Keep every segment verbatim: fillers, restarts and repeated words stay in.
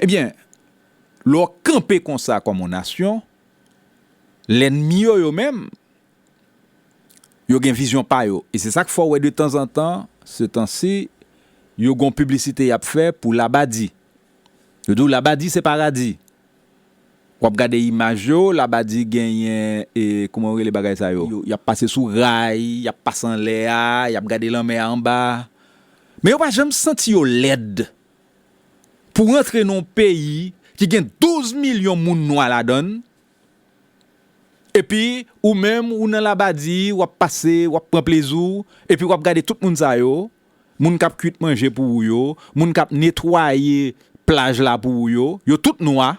Ebyen, lè w kanpe konsa kòm yon nasyon, lènmi yo, yo menm, yo gen vizyon pa yo. E se sa k fè w wè de tanzantan, se tansi, yo gon piblisite y ap fè pou Labadi. Yo di w Labadi se paradi. W ap gade imaj yo, Labadi genyen, e, kouman yo rele bagay sa yo? Yo, y ap pase sou ray, y ap pase anlè a, y ap gade lanmè a anba. Men yo pa janm santi yo lèd pou rantre nan yon peyi ki gen douz milyon moun nwa ladan l, epi ou menm, ou nan Labadi, w ap pase, w ap pran plezi w, epi w ap gade tout moun sa yo, moun k ap kwit manje pou ou yo, moun k ap netwaye plaj la pou ou yo, yo tout nwa,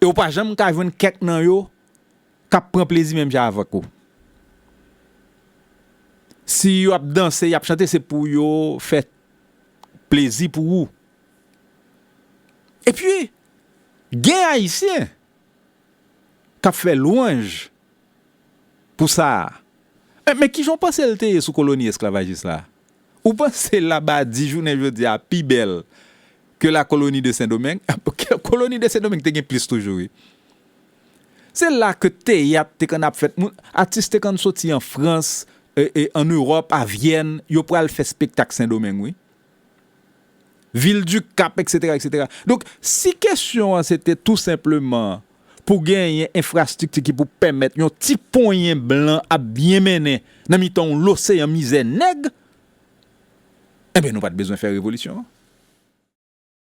e w pa janm ka jwenn kèk nan yo k ap pran plezi menm jan avèk ou. Si yo ap danse, y ap chante, se pou yo fè plezi pou ou. Epi, gen Ayisyen k ap fè lwanj pou sa a. E, men kijan w panse l te ye sou koloni esklavajis la? Ou panse Labadi jounen jodi a pi bèl ke la colonie de Sendomeng? Koloni de Sendomeng te gen plis toujou, wi. Se la ke teyat te konn ap fèt. Moun, atis te konn soti an Frans, e, e, an Ewòp, a Vyèn, yo pral fè spektak Sendomeng, wi. Vil di Kap, etsetera, etsetera. Donk, si kesyon an se te tou senpleman pou genyen enfrastrikti ki pou pèmèt yon ti ponyen blan ap byen mennen nan mitan yon loseyan mizè nèg, enben, nou pa t bezwen fè revolisyon an.